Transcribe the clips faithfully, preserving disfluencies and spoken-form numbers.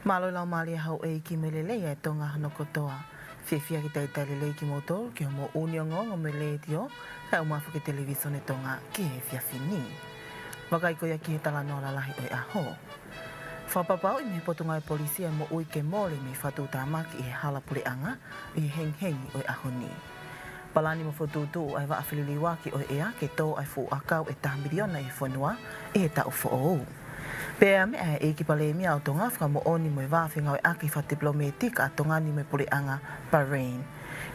Mālō e laumālie houʻeiki mo e lelei ʻa e Tonga hono kotoa. Fiefia ke talitali lelei kimoutolu ki hoʻomou ʻū ongoongo mei he letiō, kae ʻumaʻā foki e Televisone Tonga ki he efiafi ni. Vakai ko ia ki he talanoa lalahi ʻo e ʻaho. Fakapapauʻi mei he Potungāue Polisi e moʻui ke mole mei he fakatuʻutāmaki ʻi he hala puleʻanga ʻi he hengihengi ʻo e ʻaho ni. Palani mo fokotuʻutuʻu ʻa e vaʻa feliliuaki ʻo e ʻea ke tō ʻa e fuʻu ʻakau ʻe taha miliona ʻi he fonua ʻi he taʻu foʻou. Pea meʻa ʻa e ʻEiki Palēmia ʻo Tonga fakamoʻoni mo e vā fengāueʻaki fakatipilōmētika ʻa Tonga ni mo e puleʻanga Bahrain.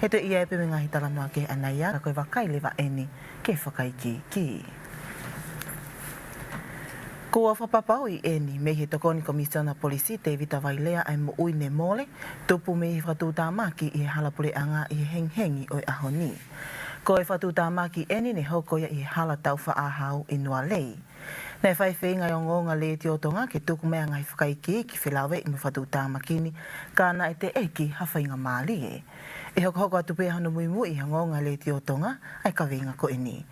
He toe ʻi ai pē mo e ngaahi talanoa kehe ʻanai, ka ko e vakai leva eni ki he fakaikiiki. Kuo fakapapauʻi eni mei he Tokoni Komisiona Polisi Tevita Vailea ʻa e moʻui ne mole, tupu mei he fakatuʻutāmaki ʻi he hala puleʻanga ʻi he hengihengi ʻo e ʻaho ni. Ko e fakatuʻutāmaki eni ne hoko ia ʻi he hala Taufaʻāhau ʻi Nualei. Naʻe fai feinga e ongoongo Letiō Tonga ke tuku mai ʻa e ngaahi fakaikiiki felāveʻi mo e fakatuʻutāmaki ni, ka naʻe teʻeki ha faingamālie. ʻE hokohoko atu pē hono muimui ʻi he ongoongo Letiō Tonga ʻa e kaveinga ko eni.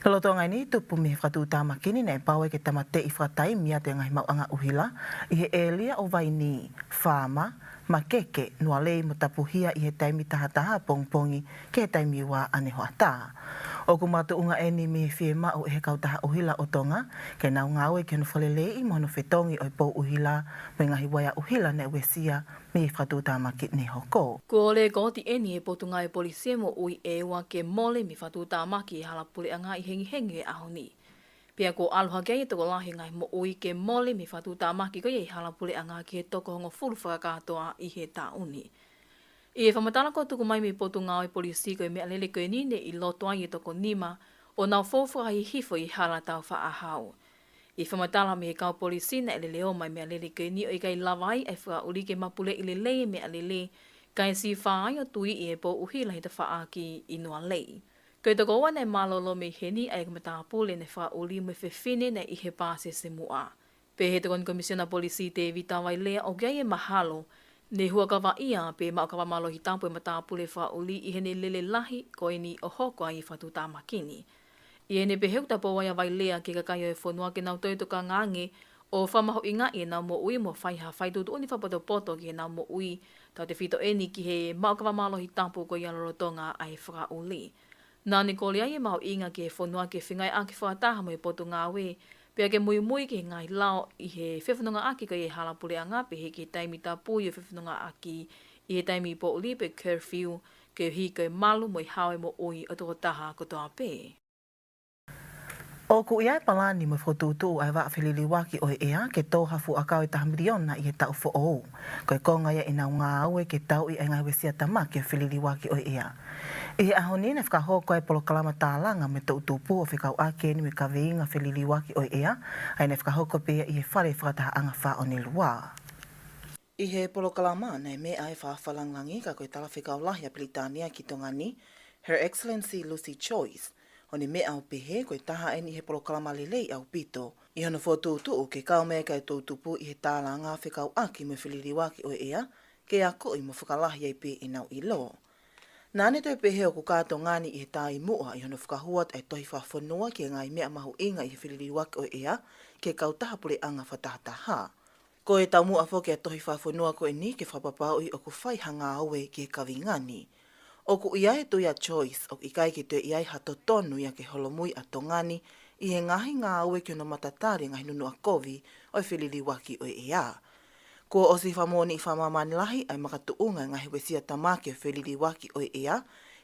Lolotonga eni, tupu mei he fakatuʻutāmaki ni, naʻe pau ai ke tāmateʻi fakataimi atu e ngaahi maʻuʻanga ʻuhila ʻi he ʻēlia ʻo Vainī, Faama, Makeke, Nualei mo Tapuhia ʻi he taimi taha taha pongipongi ki he taimi ua ʻanehoʻatā. ʻOku makatuʻunga eni mei he fiemaʻu ʻe he kautaha ʻuhila ʻo Tonga ke nau ngāue ki hono fakaleleiʻi mo hono fetongi ʻo e pou ʻuhila mo e ngaahi uaea ʻuhila naʻe uesia mei he fakatuʻutāmaki ne hoko. Kuo lekooti eni ʻe he Potungāue Polisi e moʻui ʻe ua ke mole mei he fakatuʻutāmaki ʻi he hala puleʻanga ʻi he hengihengi ʻo e ʻaho ni. Pea kuo ʻalu hake ai e tokolahi e ngaahi moʻui ke mole mei he fakatuʻutāmaki ko ia ʻi he hala puleʻanga ki he toko hongofulu fakakātoa ʻi he taʻu ni. ʻI he fakamatala kuo tuku mai mei he Potungāue Polisi, ko e meʻalele ko eni ne ʻi loto ai e toko nima ʻo nau fou fakahihifo ʻi he hala Taufaʻāhau. ʻI he fakamatala mei he kau polisi, naʻe lele ʻo mai e meʻalele ko eni ʻo ʻikai lava ai ʻa e fakaʻuli ke mapuleʻi lelei e meʻalele, kae sīfā ai ʻo tuiʻi e pou ʻuhila he tafaʻaki ʻi Nualei. Ko e toko ua naʻe mālōlō mei heni ʻa e matāpule naʻe fakaʻuli mo e fefine naʻe ʻi he pāsese muʻa. Pehē ʻe he Tokoni Komisiona Polisi Tevita Vailea, ʻoku ʻi ai e mahalo ne huʻakavaʻia pe maʻu kava mālohi tapu e matāpule fakaʻuli ʻi heʻene lele lahi ko eni ʻo hoko ai e fakatuʻutāmaki ni. ʻI heʻene pehē, ʻoku tapou ai ʻa Vailea ki he kakai ʻo e fonua ke nau toe tokanga ange ʻo fakamahuʻingaʻi ʻenau moʻui mo fai ha faituʻutuʻuni fakapotopoto ki heʻenau moʻui, tautefito eni ki he maʻu kava mālohi tapu ko ia lolotonga ʻa e fakaʻuli. Naʻa ne kole ai e mahuʻinga ki he fonua ke fengāueʻaki fakataha mo e Potungāue, pea ke muimui ki he ngaahi lao ʻi he fefonongaʻaki ko ia ʻi he hala puleʻanga, pehē ki he taimi tapu ʻi he fefonongaʻaki ʻi he taimi poʻuli pe curfew, koeʻuhi ko e malu mo e hao e moʻui ʻo e tokotaha kotoa pē. ʻOku ʻi ai e palani mo e fokotuʻutuʻu ʻa e vaʻa feliliuaki ʻo e ʻea ke tō ha fuʻu ʻakau ʻe taha miliona ʻi he taʻu foʻou. Ko e konga ia ʻenau ngāue ke tauʻi ʻa e ngaahi uesia tāmaki ʻo e feliliuaki ʻo e ʻea. ʻI he ʻaho ni naʻe fakahoko ai e polokalama tālanga mo e toʻutupu ʻo fekauʻaki eni mo e kaveinga feliliuaki ʻo e ʻea, ʻa ia naʻe fakahoko pē ia ʻi he fale fakatahaʻanga Fā ʻOne Lua. ʻI he polokalama naʻe meʻa ai e fakafa langilangi ka ko e Talafekau Lahi ʻa Pilitānia ki Tonga ni, Her Excellency Lucy Joyce, ʻo ne meʻa ʻo pehē ko e taha eni ʻi he polokalama lelei ʻaupito ʻi hono fokotuʻutuʻu ke kau mai ki ai e toʻutupu ʻi he tālanga fekauʻaki mo e feliliuaki ʻo e ʻea, ke akoʻi mo fakalahi ai pē ʻenau ʻilo. Naʻa ne toe pehē ʻoku kā Tonga ni ʻi he taimi muʻa ʻi hono fakahū atu ʻa e tohi fakafonua ki he ngaahi meʻa mahuʻinga ʻi he feliliuaki ʻo e ʻea ki he kautaha puleʻanga fakatahataha. Ko e taumuʻa foki ʻa e tohi fakafonua ko eni ke fakapapauʻi ʻoku fai ha ngāue ki he kaveinga ni. ʻOku ʻi ai e tui ʻa Joyce ʻoku ʻikai ke toe ʻi ai ha totonu ia ke holomui ʻa Tonga ni ʻi he ngaahi ngāue ki hono matatali e ngaahi nunuʻa kovi ʻo e feliliuaki ʻo e ʻea. Kuo ʻosi fakamoʻoniʻi fakamāmani lahi ʻa e makatuʻunga e ngaahi uesia tāmaki ʻo e feliliuaki ʻo e ʻea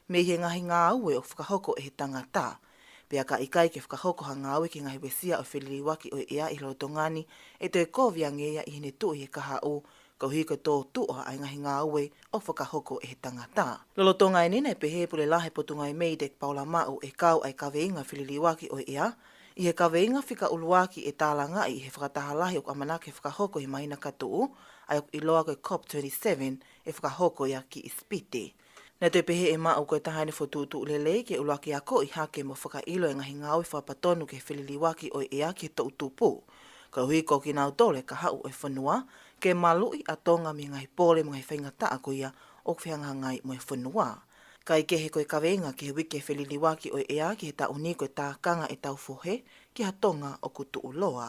mei he ngaahi ngāue ʻoku fakahoko ʻe he tangata. Pea ka ʻikai ke fakahoko ha ngāue ki he ngaahi uesia ʻo e feliliuaki ʻo e ʻea ʻi he lolotonga ni, ʻe toe kovi ange ia ʻi heʻene tuʻu ʻi he kahaʻu, koeʻuhi ko e tōtuʻa ʻa e ngaahi ngāue ʻoku fakahoko ʻe he tangata. Lolotonga eni naʻe pehē ʻe he Pule Lahi ʻo e Potungāue MEIDECC, Paula Maʻu, ʻe kau ʻa e kaveinga feliliuaki ʻo e ʻea ʻi he kaveinga fika ʻuluaki ʻe tālangaʻi ʻi he fakataha lahi ʻoku ʻamanaki ke fakahoko he māhina ka tuʻu, ʻa ia ʻoku ʻiloa ko e COP twenty-seven, ʻe fakahoko ia ki ʻIsipite. Naʻe toe pehē ʻe Maʻu ko e taha eni e fokotuʻutuʻu lelei ke ʻuluaki akoʻi hake mo fakaʻilo e ngaahi ngāue fakapatonu ki he feliliuaki ʻo e ʻea ki he toʻutupu, koeʻuhi ko kinautolu e kahaʻu ʻo e fonua, ke maluʻi ʻa Tonga mei he ngaahi pole mo e ngaahi faingataʻa ko ia ʻoku fehangahangai mo e fonua. Kae kehe, ko e kaveinga ki he uike feliliuaki ʻo e ʻea ki he taʻu ni ko e tākanga ʻetau fohe ki ha Tonga ʻoku tuʻuloa.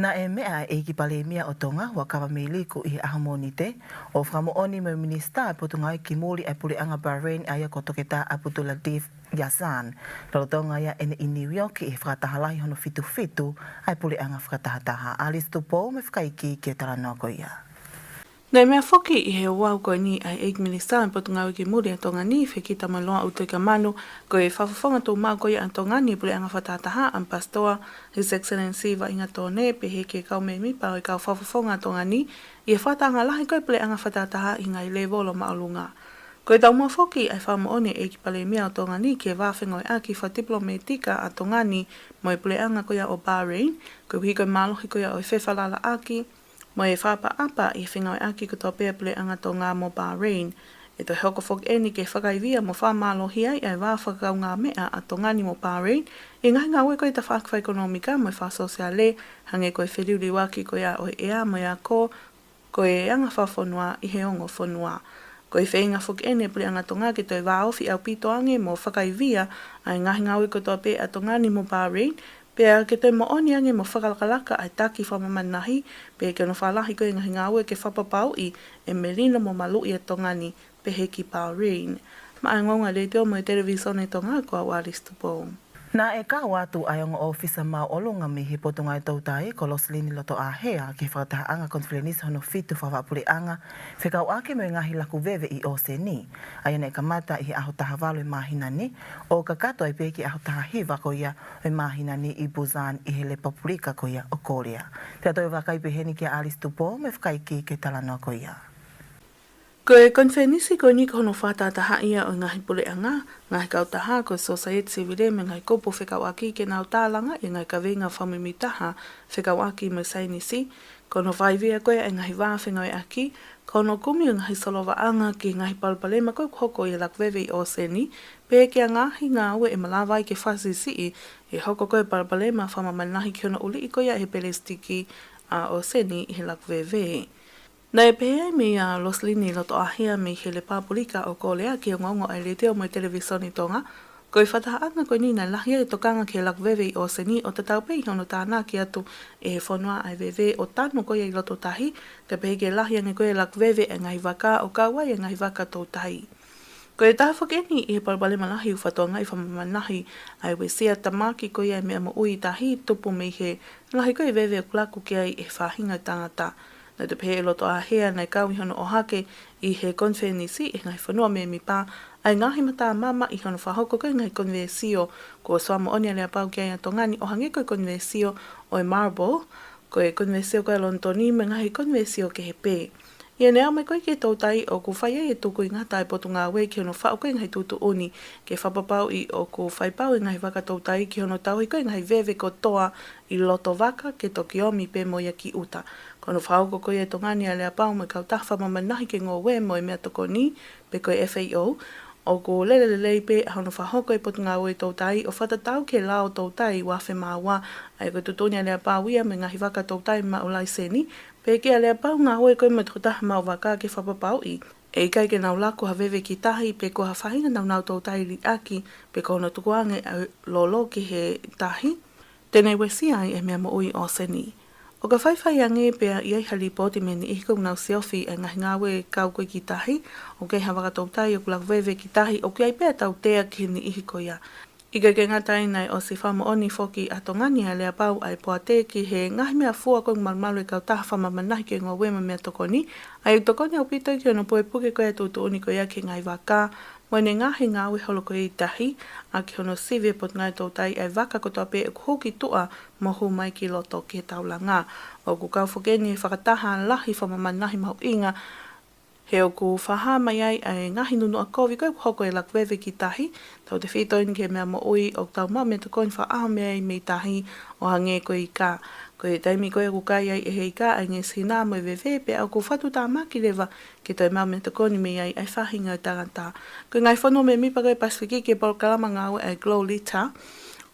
Naʻe meʻa ʻa e ʻEiki Palēmia ʻo Tonga, Huʻakavameiliku, ʻi he ʻaho Mōnite, ʻo fakamoʻoni mo e Minisitā ʻo e Potungāue ki Muli ʻa e Puleʻanga Bahrain, ʻa ia ko Toketā Abdulatif Yazan, lolotonga ia ʻene ʻi New York ʻi he fakataha lahi hono fitu fitu ʻa e Puleʻanga Fakatahataha. Alice Tupou mo e fakaikiiki ʻo e talanoa ko ia. Naʻe meʻa foki ʻi he ouau ko eni ʻa e ʻEiki Minisitā ʻo e Potungāue ki Muli ʻa Tonga ni, Fekitamoeloa ʻUtoikamanu, ko e fakafofonga tuʻumaʻu ko ia ʻa Tonga ni ʻi he Puleʻanga Fakatahataha, ʻAmipasitoa His Excellency Vaʻinga Tone, pehē ki he kau mēmipa ʻo e kau fakafofonga ʻa Tonga ni ʻi he fakatahaʻanga lahi ko ia ʻo e Puleʻanga Fakatahataha ʻi he ngaahi lēvolo māʻolunga. Ko e taumuʻa foki ʻa e fakamoʻoni ʻa e ʻEiki Palēmia ʻo Tonga ni ki he vā fengāueʻaki fakatipilometika ʻa Tonga ni mo e Puleʻanga ko ia ʻo Bahrain, koeʻuhi ko e mālohi ko ia ʻo e fefalalaʻaki mo e fakaʻapaʻapa ʻi he fengāueʻaki kotoa pē ʻa e Puleʻanga Tonga mo Bahrain. ʻE toe hoko foki eni ke fakaivia mo fakamālohia ai ʻa e vā fakakaungāmeʻa ʻa Tonga ni mo Bahrain ʻi he ngaahi ngāue ko ia ʻi he tafaʻaki fakaʻekonōmika mo e fakasōsiale, hangē ko e feliuliuaki ko ia ʻo e ʻea mo e ako, ko e anga fakafonua ʻi he ongo fonua. Ko e feinga foki eni ʻa e Puleʻanga Tonga ke toe vāofi ʻaupito ange mo fakaivia ʻa e ngaahi ngāue kotoa pē ʻa Tonga ni mo Bahrain, pea ke toe moʻoni ange mo fakalakalaka ʻa e taki fakamāmani lahi, pea ke ono fakalahi ko ia e ngaahi ngāue ke fakapapauʻi ʻe melino mo maluʻi ʻa Tonga ni, pehē ki Bahrain. Maʻá e Ongoongo ʻa e Letiō mo e Televīsone Tonga, ko au Alice Tupou. Naʻe kau atu ʻa e ongo ʻōfisa māʻolunga mei he Potungāue Toutai ko Loselini Lotoʻāhea ki he fakatahaʻanga konifelenisi hono fitu fakapuleʻanga fekauʻaki mo e ngaahi laku veve ʻi ʻōseni, ʻa ia naʻe kamata ʻi he ʻaho taha valu ʻo e māhina ni, ʻo kakato ai pē ki he ʻaho taha hiva ko ia ʻo e māhina ni ʻi Busan ʻi he Lepupulika ko ia ʻo Kōlea. Pea toe vakai pē heni kia Alice Tupou mo e fakaikiiki ʻo e talanoa ko ia. Ko e konifelenisi ko eni ko hono fakatahatahaʻi ia ʻo e ngaahi puleʻanga, ngaahi kautaha, ko e sōsaieti sivile mo e ngaahi kupu fekauʻaki ke nau tālangaʻi e ngaahi kaveinga fakamimitaha fekauʻaki mo e saienisi, ko hono fakaivia ko ia e ngaahi vā fengāueʻaki, ko hono kumi e ngaahi solovaʻanga ki he ngaahi palopalema ko ia ʻoku hoko ʻi he laku veve ʻi ʻōseni, pea ki he ngaahi ngāue ʻe malava ai ke fakasiʻisiʻi ʻe hoko ko ia e palopalema fakamāmani lahi ki hono ʻuliʻi ko ia ʻe he pelesitiki ʻa ʻōseni ʻi he laku veve. Naʻe pehē ai meia Loselini Lotoʻāhea mei he Lepupulika ʻo Kōlea ki he Ongoongo ʻa e Letiō mo e Televīsone Tonga, ko e fakatahaʻanga ko eni naʻe lahi ai e tokanga ki he laku veve ʻi ʻōseni ʻo tatau pē ʻi hono tānaki atu ʻe he fonua ʻa e veve ʻo tanu ko ia ʻi loto tahi, kae pehē ki he lahi ange ko ia e laku veve ʻa e ngaahi vaka ʻo kau ai e ngaahi vaka toutai. Ko e taha foki eni ʻi he palopalema lahi ʻoku fakatokangaʻi fakamāmani lahi ʻa e uesia tamaki ko ia e meʻa moʻui ʻi tahi, tupu mei he lahi ko ia e veve ʻoku laku ki ai e faʻahinga tangata. Naʻe toe pehē ʻe Lotoʻāhea naʻe kau ʻi hono ʻohake ʻi he konifelenisi ʻe he ngaahi fonua mēmipa ʻa e ngaahi matamama ʻi hono fakahoko ko ia e ngaahi konivesio kuo ʻosi fakamoʻoni ʻa e aleapau ki ai ʻa Tonga ni, ʻo hangē ko e konivesio ʻo e Marlborough, ko e konivesio ko ia ʻo Lonitoni mo e ngaahi konivesio kehe pē. ʻI heʻene aʻu mai ko ia ki he toutai, ʻoku fai ai e tūkuingata ʻa e Potungāue ki hono faʻu ko ia e ngaahi tuʻutuʻuni ke fakapapauʻi ʻoku fai pau e ngaahi vaka toutai ki hono tauhi ko ia e ngaahi veve kotoa ʻi loto vaka ke toki omi pē mo ia ki ʻuta. Ko hono fakahoko ko ia ʻe Tonga ni ʻa e aleapau mo e kautaha fakamāmani lahi ki he ngoue mo e meʻatokoni, pe ko e F A O, ʻoku lele lelei pē ʻa hono fakahoko ʻe he Potungāue Toutai ʻo fakatatau ki he lao toutai ua afe mā ua, ʻa ia ko e tuʻutuʻuni ʻa e aleapau ia mo e ngaahi vaka toutai maʻu laiseni, pea ki he aleapau ngāue ko ia mo e tokotaha maʻu vaka ke fakapapauʻi ʻe ʻikai ke nau laku ha veve ki tahi pe ko ha faʻahinga nāunau toutai liʻaki, pe ko hono tukuange ʻa e lolo ki he tahi, te ne uesia ai e meʻa moʻui ʻi ʻōseni. ʻOka faifai ange pea ʻi ai ha lipooti mei he niʻihi ʻoku nau siofi e ngaahi ngāue kau ko ia ki tahi, ʻoku ʻi ai ha vaka toutai ʻoku laku veve ki tahi, ʻoku ʻi ai pē ʻa e tautea ki he niʻihi ko ia. ʻIkai ke ngata ai, naʻe ʻosi fakamoʻoni foki ʻa Tonga ni ʻa e aleapau ʻa e poate ki he ngaahi meʻafua ko ia ʻoku malumalu ʻe he kautaha fakamāmani lahi ki he ngoue mo e meʻatokoni, ʻa ia ʻoku tokoni ʻaupito ki hono pukepuke ko ia e tuʻutuʻuni ko ia ki he ngaahi vaka, mo ʻene ngaahi ngāue holo ko ia ʻi tahi, ʻaki hono sivi ʻe he Potungāue Toutai ʻa e vaka kotoa pē ʻoku hū ki tuʻa mo hū mai ki loto ki he taulanga. ʻOku kau foki eni he fakataha lahi fakamāmani lahi mahuʻinga, he ʻoku fakahā mai ai ʻa e ngaahi nunuʻa kovi ko ia ʻoku hoko ʻi he laku veve ki tahi, tautefito eni ki he meʻa moʻui ʻoku tau maʻu meʻatokoni fakaʻaho mei ai mei tahi, ʻo hangē ko e ika. Ko e taimi ko ia ʻoku kai ai ʻe he ika ʻa e ngeʻesi hina mo e veve, pea ʻoku fakatuʻutāmaki leva ke toe maʻu meʻatokoni mei ai ʻa e faʻahinga ʻo e tangata. Ko e ngaahi fonua mēmipa ko ia ʻo e Pasifiki ki he polokalama ngāue ʻa e Grow Leader,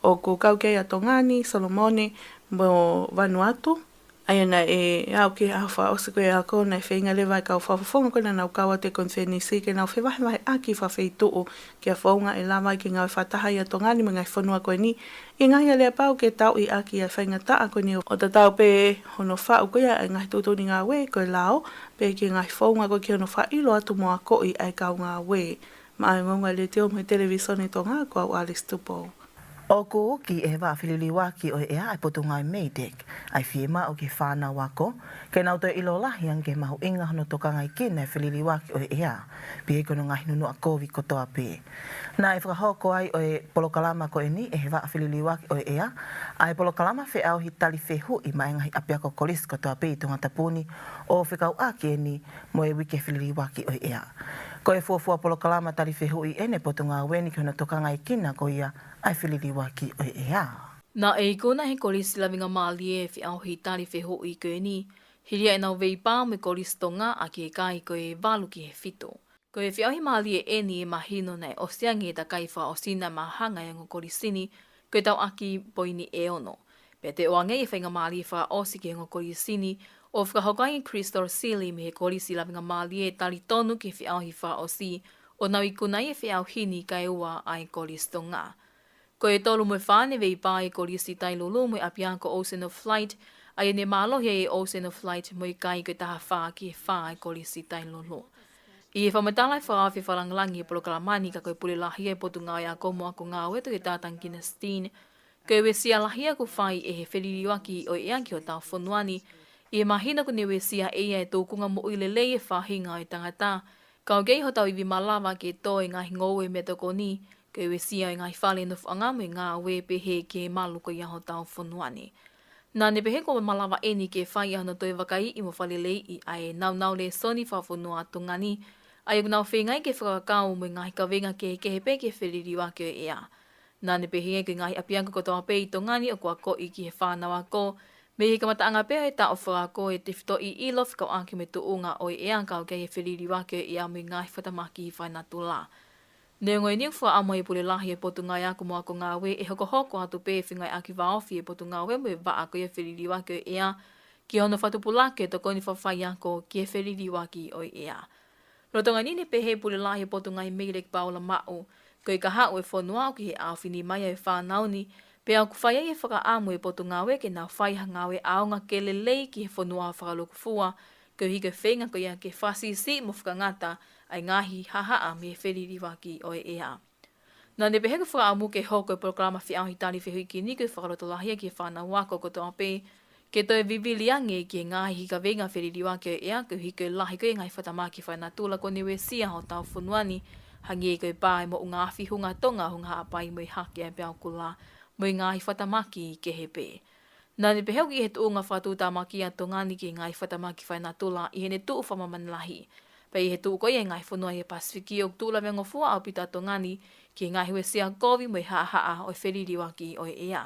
ʻoku kau ki ai ʻa Tonga ni, Solomone, mo Vanuatu, ʻA ia naʻe aʻu ki he ʻaho fakaʻosi ko ē ʻo e ako, naʻe feinga leva e kau fakafofonga ko ē naʻa nau kau atu he konifelenisi ke nau fevahevaheʻaki fakafeituʻu ki ha founga ʻe lava ai ke ngāue fakataha ʻa Tonga ni mo e ngaahi fonua ko eni, ʻi he ngaahi aleapau ke tauʻi ʻaki ʻa e faingataʻa ko eni ʻo tatau pē hono faʻu ko ia ʻa e ngaahi tuʻutuʻuni ngāue ko e lao, pea ki he ngaahi founga ko ē ki hono fakaʻilo atu mo akoʻi ʻa e kau ngāue. Maʻá e ongoongo ʻa e Letiō mo e Televīsone Tonga, ko au Alice Tupou. ʻOku uki ʻe he Vaʻa Feliliuaki ʻo e ʻEa ʻa e Potungāue MEIDECC ʻa e fiemaʻu ki he fānau ako ke nau toe ʻilo lahi ange ki he mahuʻinga hono tokangaekina e feliliuaki ʻo e ʻea, pea ki hono ngaahi nunuʻa kovi kotoa pē. Naʻe fakahoko ai ʻe he polokalama ko eni ʻe he Vaʻa Feliliuaki ʻo e ʻEa ʻa e polokalama feʻauhi tali fehuʻi maʻá e ngaahi ʻapiako kolisi kotoa pē ʻi Tongatapu ni, ʻo fekauʻaki eni mo e uike feliliuaki ʻo e ʻea. Ko e fuofua polokalama tali fehuʻi ʻeni ʻa e Potungāue ni ki hono tokangaekina ko ia ʻa e feliliuaki ʻo e ʻea. Naʻe ikuna ʻe he Kolisi Lavengamālie e feʻauhi tali fehuʻi ko eni, hili ʻenau veipā mo e Kolisi Tonga ʻaki e kai ko e valu ki he fitu. Ko e feʻauhi mālie ʻeni ʻe mahino naʻe ʻosi ange e takai fakaʻosi naʻe māhanga ai e ongo kolisi ni, ko e tauʻaki poini ʻe ono. Pea toe ʻoange e faingamālie fakaʻosi ki he ongo kolisi ni, ʻo fakahoko ai ʻe Crystal Sealy mei he Kolisi Lavengamālie e talitonu ki he feʻauhi fakaʻosi, ʻo nau ikuna ai e feʻauhi ni kae ua ʻa e Kolisi Tonga. Ko e tolu mo e fā ne veipā ʻi he Kolisi Tailulu mo e ʻapiako Ocean of Light, ʻa ia ne mālohi ai e Ocean of Light mo e kai ko e taha fā ki he fā ʻa e Kolisi Tailulu. ʻI he fakamatala ʻa e Fakaafe Fakalāngilangi ʻi he polokalama ni, ka ko e Pule Lahi ʻa e Potungāue Ako mo Ako Ngāue, Toketā Tangikina Steen, ko e uesia lahi ʻoku fai ʻe he feliliuaki ʻo e ʻea ki hotau fonua ni, ʻi he mahino ʻoku ne uesia ʻe ia e tūkunga moʻui lelei e faʻahinga ʻo e tangata, kau ki ai hotau ivi malava ke tō e ngaahi ngoue mo e meʻatokoni, ko e uesia ʻo e ngaahi fale nofoʻanga mo e ngāue pehē ki he malu ko ia hotau fonua ni. Naʻá ne pehē kuo malava ʻeni ke fai ʻa hono toe vakaiʻi mo fakaleleiʻi ʻa e naunau lēsoni fakafonua ʻa Tonga ni, ʻa ia ʻoku nau feinga ai ke fakakau mo e ngaahi kavenga kehekehe pē ki he feliliuaki ʻo e ʻea. Naʻá ne pehē ko e ngaahi ʻapiako kotoa pē ʻi Tonga ni ʻoku akoʻi ki he fānau ako, mei he kamataʻanga pē ʻo e taʻu fakaako, e tefitoʻi ʻilo fekauʻaki mo e tuʻunga ʻo e ʻea kau ki ai e feliliuaki ʻo e ʻea mo e ngaahi fakatamaki fakaenatula. Neongo ʻeni, ʻoku fakaʻamu ʻe he Pule Lahi ʻo e Potungāue Ako mo Ako Ngāue ʻe hokohoko atu pē e fengāueʻaki vāofi ʻa e Potungāue mo e vaʻa ko ia ʻo e feliliuaki ʻo e ʻea ki hono fakatupulaki e tokoni fakafaiako ki he feliliuaki ʻo e ʻea. Lolotonga ʻeni, ne pehē ʻe he Pule Lahi ʻo e Potungāue MEIDECC, Paula Maʻu, ko e kahaʻu ʻo e fonua ʻoku ʻi he ʻaofini mai ʻa e fānau ni, pea ʻoku fai ai e fakaʻamu ʻa e Potungāue ke nau fai ha ngāue ʻaonga ke lelei ki he fonua fakalūkufua, koeʻuhi ko e feinga ko ia ke fakasiʻisiʻi mo fakangata ʻa e ngaahi haʻahaʻa mei he feliliuaki ʻo e ʻea. Naʻá ne pehē ʻoku fakaʻamu ke hoko e polokalama feʻauhi tali fehuʻi ko eni ko e fakalotolahi ia ki he fānau ako kotoa pē, ke toe vivili ange ki he ngaahi kavenga feliliuaki ʻo e ʻea, koeʻuhi ko e lahi ko ia e ngaahi fakatamaki fakaenatula kuo ne uesia hotau fonua ni, hangē ko e pā ʻa e moʻunga afi, hunga Tonga, hunga Haʻapai mo e hake ʻa e peau kula, mo e ngaahi fakatamaki kehe pē. Naʻá ne pehē ʻoku ʻi he tuʻunga fakatuʻutāmaki ʻa Tonga ni ki he ngaahi fakatamaki fakaenatula ʻi heʻene tuʻu fakamāmani lahi, pea ʻi he tuʻu ko ia ʻa e ngaahi fonua ʻi he Pasifiki, ʻoku tuʻu lavengofua ʻaupito ʻa Tonga ni ki he ngaahi uesia kovi mo e haʻahaʻa ʻo e feliliuaki ʻo e ʻea.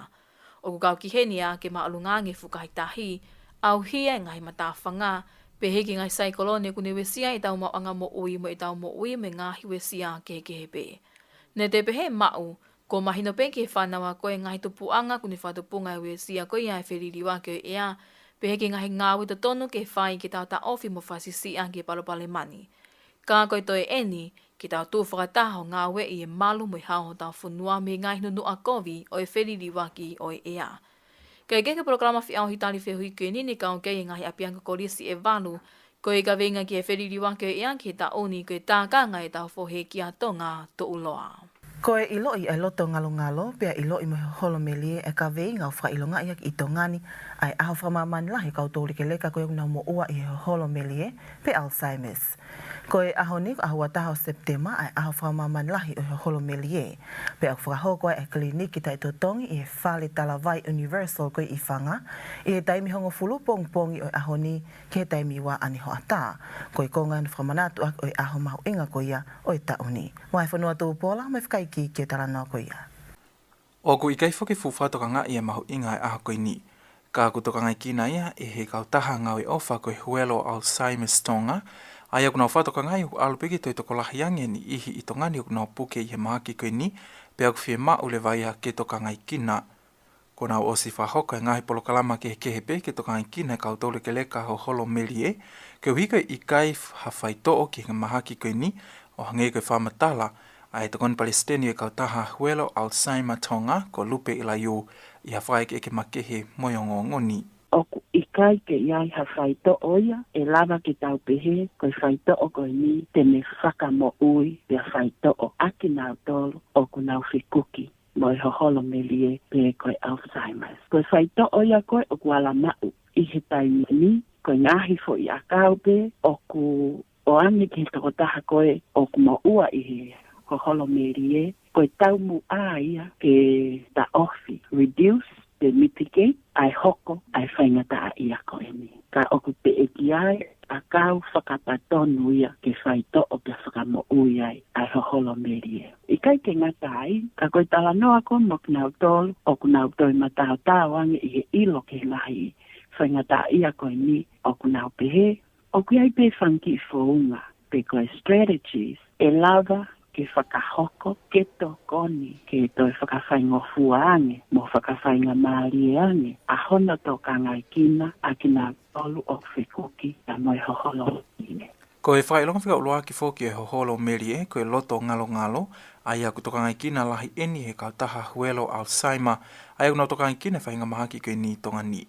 ʻOku kau ki heni ʻa e ʻā ke māʻolunga ange e fukahi tahi, ʻauhia e ngaahi matāfanga, pehē ki he ngaahi saikolone ʻoku ne uesia ʻetau maʻuʻanga moʻui mo ʻetau moʻui mo e ngaahi uesia kehekehe pē. Naʻe toe pehē ʻe Maʻu, kuo mahino pē ki he fānau ako e ngaahi tupuʻanga ʻoku ne fakatupunga e uesia ko ia e feliliuaki ʻo e ʻea, pehē ki he ngaahi ngāue totonu ke fai ke tau taʻofi mo fakasiʻisiʻi ʻaki e palopalema ni. Ka ko e toe ʻeni, ke tau tuʻu fakataha ʻo ngāueʻi e malu mo e hao hotau fonua mei he ngaahi nunuʻa kovi ʻo e feliliuaki ʻo e ʻea. Kae kehe, ko e polokalama feʻauhi tali fehuʻi ko eni ne kau ki ai e ngaahi ʻapiako kolisi ʻe valu, ko e kavenga ki he feliliuaki ʻo e ʻea ki he taʻu ni ko e Tākanga ʻEtau Fohe kia Tonga Tuʻuloa. Ko e ʻiloʻi ʻa e loto ngalongalo pea ʻiloʻi mo e hoholo melie ʻa e kaveinga ʻoku fakaʻilongaʻi ʻaki ʻi Tonga ni ʻa e ʻaho fakamāmani lahi ʻo e kau toulekeleka ko ia ʻoku nau moʻua ʻi he hoholo melie pe Alzheimer's. Ko e ʻaho ni, ko e ʻaho ua taha ʻo Sepitema, ʻa e ʻaho fakamāmani lahi ʻo e hoholo melie. Pea ʻoku fakahoko ai ʻa e kiliniki taʻetotongi ʻi he fale talavai Universal ko ia ʻi Fanga, ʻi he taimi hongofulu pongipongi ʻo e ʻaho ni ki he taimi ua ʻanehoʻatā. Ko e konga ʻeni ʻo e fakamanatu ʻaki ʻo e ʻaho mahuʻinga ko ia ʻo e taʻu ni. Mo e fonua Tupola, mo e fakaikiiki ʻo e talanoa ko ia. ʻOku ʻikai foki fuʻu fakatokangaʻi e mahuʻinga e ʻaho ko eni. Ka ʻoku tokangaekina ia ʻe he kautaha ngāue ʻofa ko e Huelo Alzheimer's Tonga, ʻa ia ʻoku nau fakatokangaʻi ʻoku ʻalu pē ke toe tokolahi ange e niʻihi ʻi Tonga ni ʻoku nau puke ʻi he mahaki ko eni, pea ʻoku fiemaʻu leva ia ke tokangaekina. Kuo nau ʻosi fakahoko e ngaahi polokalama kehekehe pē ke tokangaekina e kau toulekeleka hoholo melie, koeʻuhi ko e ʻikai ha faitoʻo ki he mahaki ko eni, ʻo hangē ko e fakamatala ʻa e Tokoni Palesiteni ʻo e Kautaha Huelo Alzheimer Tonga, ko Lupe ʻIlaiū, ʻi ha fakaʻekeʻeke makehe mo e ongoongo ni. ʻOku ʻikai ke ʻi ai ha faitoʻo ia ʻe lava ke tau pehē ko e faitoʻo ko eni te ne fakamoʻui pea faitoʻo ʻa kinautolu ʻoku nau fekuki mo e hoholo melie pe ko e Alzheimer's. Ko e faitoʻo ia ko ē ʻoku ala maʻu ʻi he taimi ni, ko e ngaahi foʻi ʻakau pē ʻoku ʻoange ki he tokotaha ko ē ʻoku moʻua ʻi he hoholo melie, ko e taumuʻa ia ke taʻofi, reduce pe mitigate, ʻa e hoko ʻa e faingataʻaʻia ko eni. Ka ʻoku teʻeki ai ʻakau fakapatonu ia ke faitoʻo pea fakamoʻui ai ʻa e hoholo melie. ʻIkai ke ngata ai, ka ko e talanoa ko ē mo kinautolu ʻoku nau toe mataotao ange ʻi he ʻilo ki he ngaahi faingataʻaʻia ko eni, ʻoku nau pehē ʻoku ʻi ai pē fanga kiʻi founga pe ko e strategies ʻe lava ke fakahoko ke tokoni ke toe fakafaingofua ange mo fakafaingamālie ange ʻa hono tokangaekina ʻa kinautolu ʻoku fekuki pea mo e hoholo melie. Ko e fakaʻilonga fika ʻuluaki foki e hoholo melie ko e loto ngalongalo, ʻa ia ʻoku tokangaekina lahi eni he kautaha Huelo Alzheimer, ʻa ia ʻoku nau tokangaekina e faʻahinga mahaki ko eni ʻi Tonga ni.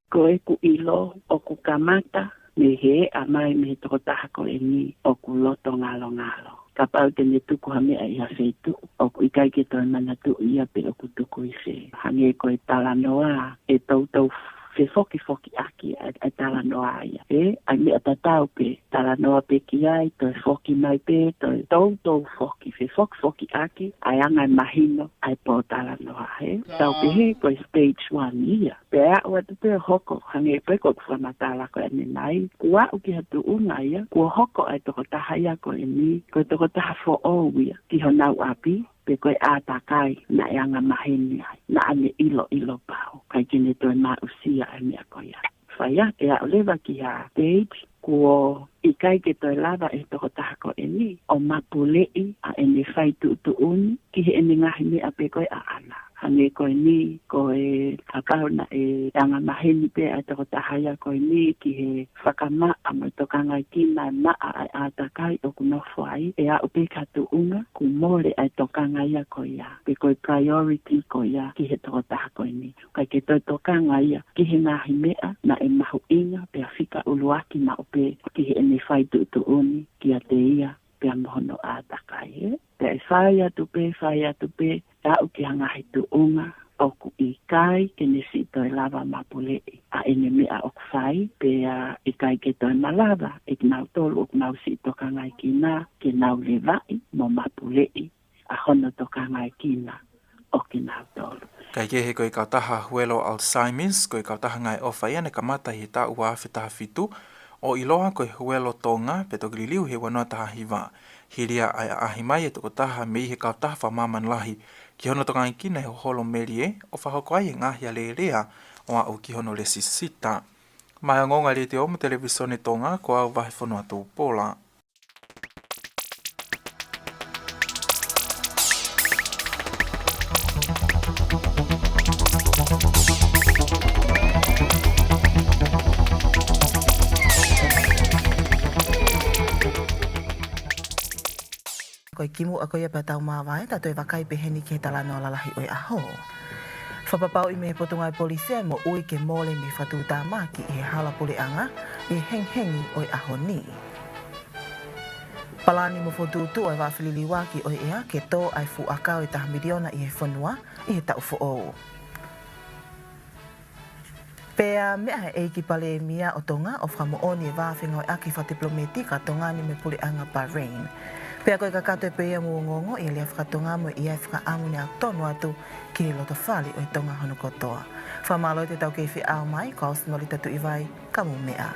Ko ʻeku ʻilo ʻoku kamata mei he eʻa mai mei he tokotaha ko eni ʻoku loto ngalongalo. Kapau te ne tuku ha meʻa ʻi ha feituʻu, ʻoku ʻikai ke toe manatuʻi ia pe ʻoku tuku ʻi fē. Hangē ko e talanoa ʻe toutou fefokifokiʻaki ʻa e, ʻa e talanoa ia. ʻE, ʻa e meʻa tatau pē, talanoa pē ki ai, toe foki mai pē, toe toutou foki, fefokifokiʻaki ʻa e anga e mahino ʻa e pōtalanoa, ē. Tau pehē ko e stage one ia. Pea aʻu atu pē ʻo hoko, hangē pē ko ʻeku fakamatala ko ē ʻanenai, kuo aʻu ki ha tuʻunga ia, kuo hoko ʻa e tokotaha ia ko eni ko e tokotaha foʻou ia ki honau ʻapi, pe ko e ʻātakai naʻe anga maheni ai, naʻa ne ʻiloʻilo pau, ʻikai ke ne toe maʻusia ʻa e meʻa ko ia. Fai ā, ʻe aʻu leva ki ha stage kuo ʻikai ke toe lava ʻe he tokotaha ko eni ʻo mapuleʻi ʻa ʻene fai tuʻutuʻuni ki heʻene ngaahi meʻa pe ko e ʻaʻana. Hangē ko eni, ko e kapau naʻe anga maheni pē ʻa e tokotaha ia ko eni ki he fakamaʻa mo e tokangaekina e maʻa ʻa e ʻātakai ʻoku nofo ai, ʻe aʻu pē ki ha tuʻunga kuo mole ʻa e tokanga ia ko ia, pe ko e priority ko ia ki he tokotaha ko eni. ʻIkai ke toe tokanga ia ki he ngaahi meʻa naʻe mahuʻinga pea fika ʻuluaki maʻu pē ki heʻene fai tuʻutuʻuni kiate ia pea mo hono ʻātakai, ē. Pea ʻe fai atu pē, fai atu pē, aʻu ki ha ngaahi tuʻunga ʻoku ʻikai ke ne siʻi toe lava mapuleʻi ʻa ʻene meʻa ʻoku fai, pea ʻikai ke toe malava ʻe kinautolu ʻoku nau siʻi tokangaekina ke nau levaʻi mo mapuleʻi ʻa hono tokangaekina ʻo kinautolu. Kae kehe, ko e kautaha Huelo Alzheimer's, ko e kautaha ngāue ʻofa ia naʻe kamata ʻi he taʻu ua afe taha fitu ʻo ʻiloa ko e Huelo Tonga, pea toki liliu he ua noa taha hiva. Hili ia ʻa e ʻaʻahi mai e tokotaha mei he kautaha fakamāmani lahi ki hono tokangaekina e hoholo melie, ʻo fakahoko ai e ngaahi alēlea ʻo aʻu ki hono lēsisita. Maʻá e ongoongo ʻa e Letiō mo e Televīsone Tonga, ko au Vahefonua Tupola. Ko e kimuʻa ko ia pea tau māvae, tau toe vakai peheni ki he talanoa lalahi ʻo e ʻaho. Fakapapauʻi mei he Potungāue Polisi ʻa e moʻui ke mole mei he fakatuʻutāmaki ʻi he hala puleʻanga ʻi he hengihengi ʻo e ʻaho ni. Palani mo fokotuʻutuʻu ʻa e vaʻa feliliuaki ʻo e ʻea ke tō ʻa e fuʻu ʻakau ʻe taha miliona ʻi he fonua ʻi he taʻu foʻou. Pea meʻa ʻe he ʻEiki Palēmia ʻo Tonga ʻo fakamoʻoni e vā fengāueʻaki fakatipilōmētika ʻa Tonga ni mo e puleʻanga Bahrain. Pea ko e kakato ē pē ia ʻo e ongoongo ʻi he lea faka-Tonga mo e ʻi ai e fakaʻamu ne aʻutonu atu ki he loto fale ʻo e Tonga hono kotoa. Fakamālō atu ʻetau kei feʻao mai, ko au Sinolita Tuʻivai, ka mou meʻa.